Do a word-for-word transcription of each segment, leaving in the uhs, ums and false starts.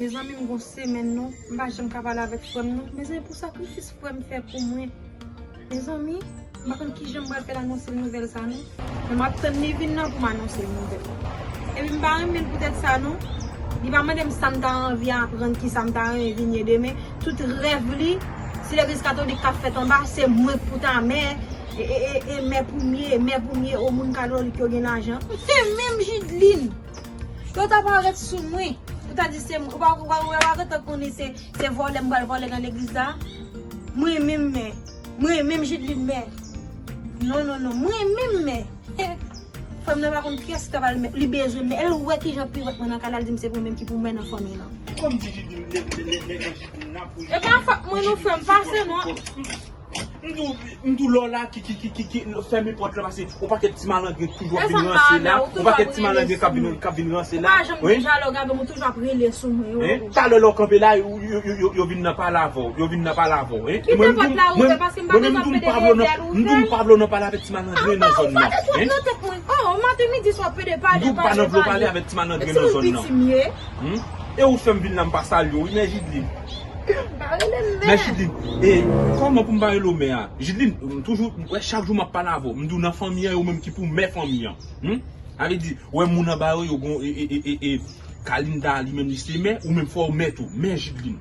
Mezanmi, m gon semèn non, m pa janm ka pale avèk frè m non. Mezanmi, pou sakrifis frè m fè pou mwen. Mezanmi, m pa konn kijan m pral fè l anonse l nouvèl sa non. Men m ap tann li vin nan pou m anonse l nouvèl. Epi m pa renmen l poutèt sa non. Li pa mande m sa m ta anvi aprann, kisa m ta renmen vin ye demen. Tout rèv li, se legliz katolik k ap fèt anba, se mwen k pou ta mè, e, e, e, e mè premye, mè premye, o moun katolik yo gen lajan. Se menm Jidlin. Yo ta parèt sou mwen. Ou ta di se mwen. Ou pa, ou pa, ou pa gentan konnen se, se vòlè m pral vòlè nan legliz la. Mwen menm mè. Mwen menm Jidlin mè. Non, non, non. Mwen menm mè. Frè m nan pa konn kiyès ki ta pral mè. Li bezwen mè. Lè l wè kijan piwèt mwen nan kay la, l di m se mwen menm ki pou mè nan fanmi nan. Kòm di Jidlin, lè, lè, lè, lè Jidlin nan pou... E pa fòt mwen non, frè m, pase non. M di w, m di w lè w la ki, ki, ki, ki, ki fèmen pòt la, pase yon pakèt ti malandren toujou ap vin ranse la. Yon pakèt ti malandren k ap vin, k ap vin ranse la. Ou pa janm jalè, w gade m, ou toujou ap rele sou mwen. Talè lè w kanpe la, yo, yo, yo, yo, yo vin nan pale avè w. Yo vin nan pale avè w. Kite pòt la ouvè, paske m pa bezwen ap pede rele l ouvè. M di w m pa vle w nan pale avèk ti malandren nan zòn nan. Ou fè tèt mwen. Oh, maten, midi, swa, pede pale, pale, pale. M di w pa nan vle w pale avèk ti malandren nan zòn nan. E ou fè m vin la, m pa salye w wi, mè Jidlin. Mè Jidlin, e kòman pou m pa rele w mè a? Jidlin, m toujou, m kwè chak jou m ap pale avè w. M di w nan fanmi an, e ou menm ki pou mè fanmi an. Hmm? Sa vle di, ou wè moun anba yo, yo gon, e, e, e, e, e, Kalinda li menm li se mè, ou menm fò w mè tou. Mè Jidlin.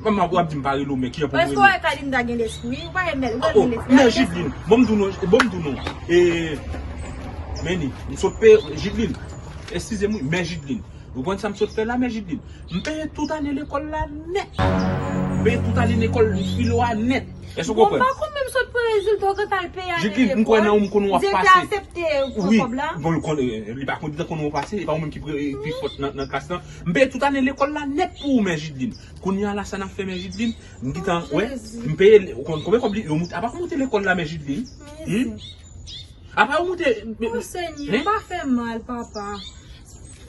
Kòman w ap di m pa rele w mè, kijan pou m rele w? Èske w wè Kalinda gen lespri? Ou pa wè mè, ou wè gen lespri. Oh, mè Jidlin, bon m di w non, bon m di w non. E, Meni, m sot peye, Jidlin, eskize m wi, mè Jidlin. Ou konn sa m sot fè la, mè Jidlin? M peye tout ane lekòl la nèt. M peye tout ane lekòl filo a nèt. Èske w konprann? Bon, m pa konn menm sot pran rezilta w gentan al peye ane lekòl. Jidlin, m kwè nan ou, m konnen w ap pase. Direktè a aksepte pran kòb la? Bon, li konnen, li pa konn di tan konnen w pase, e pa ou menm ki pre-, ki fòt nan, nan klas lan. M peye tout ane lekòl la nèt pou ou, mè Jidlin. Kounye a la, sa n ap fè, mè Jidlin? M gentan, wè, m peye, ou konn konbyen kòb li, yo moute, apa ou moute lekòl la, mè Jidlin? Hmm? Apa ou moute, mè, oh, Senyè, pa fè mal, papa.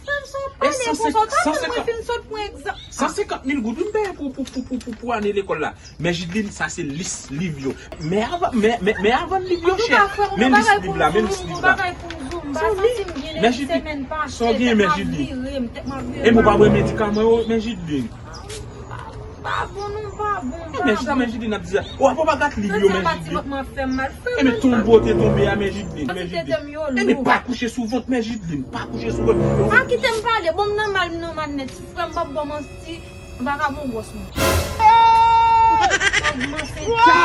Frè m, sa w ap pale konsa, w ta konn mwen fin sot pran egzanp. San senkant mil goud, wi, m peye pou, pou, pou, pou, pou, pou ane lekòl la. Mè Jidlin, sa se lis liv yo. Mè avan, mè, mè, mè avan liv yo chè. Men lis liv la, men lis liv la. Mè Jidlin, sa w gen, mè Jidlin? E m ou pa pran medikaman yo, mè Jidlin? M pa bon non, m pa bon, m pa bon. E men sa mè Jidlin ap di la. Ou ap pa gad liv yo, mè Jidlin. E men tonbo te tonbe a, mè Jidlin, mè Jidlin. E men pa kouche sou vant, mè Jidlin, pa kouche sou vant. A, kite m pale, bon, m nan mal, m nan mal nèt. Frè m, m ap ba w manti, m pa ka ba w gwòs mwen. Ou pa kòmanse di sa.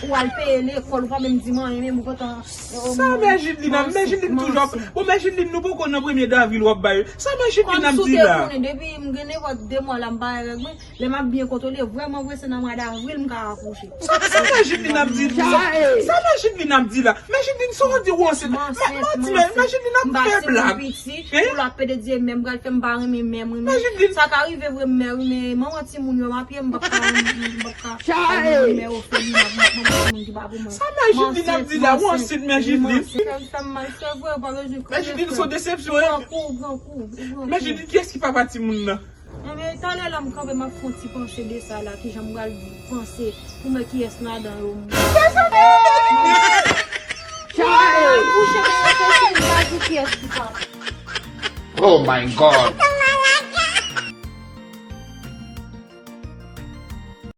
Ou al peye lekòl, ou pa menm di m anyen, menm ou gentan Sa mè Jidlin ap, mè Jidlin toujou ap, bon, mè Jidlin, nou poko nan premye davril w ap bay. Sa mè Jidlin ap di la? Kòm si w te konnen, depi m gen nenpòt de mwa la, m pa gen règ mwen, lè m ap byen kontwole, vrèman vre, se nan mwa davril m ka akouche. Sa, sa mè Jidlin ap di, sa, sa mè Jidlin ap di la? Mè Jidlin, sa w di w ansent? M ansent, m ansent. Mè Jidlin ap fè blag. Pou l ap pede di, mè m pral fè m pa renmen mè mwen, men sa ka rive vre, mè wi, men manman timoun yo, m ap ye, m p ap ka, m p ap ka al nan men mè ofelina, m ap manman timoun ki pa pou mwen. Sa mè Jidlin ap di la, ou ansent, mè Jidlin? Mè Jidlin, se yon desepsyon, wi. Mè Jidlin, kiyès ki papa timoun nan? Enben, talè la m kanpe, m ap fè yon ti panse de sa la, kijan m pral panse pou mwen kiyès ladan yo. Sa sa mè Jidlin? Mwen kouche, mwen reflechi, m pa di kiyès ki papa. Oh my God!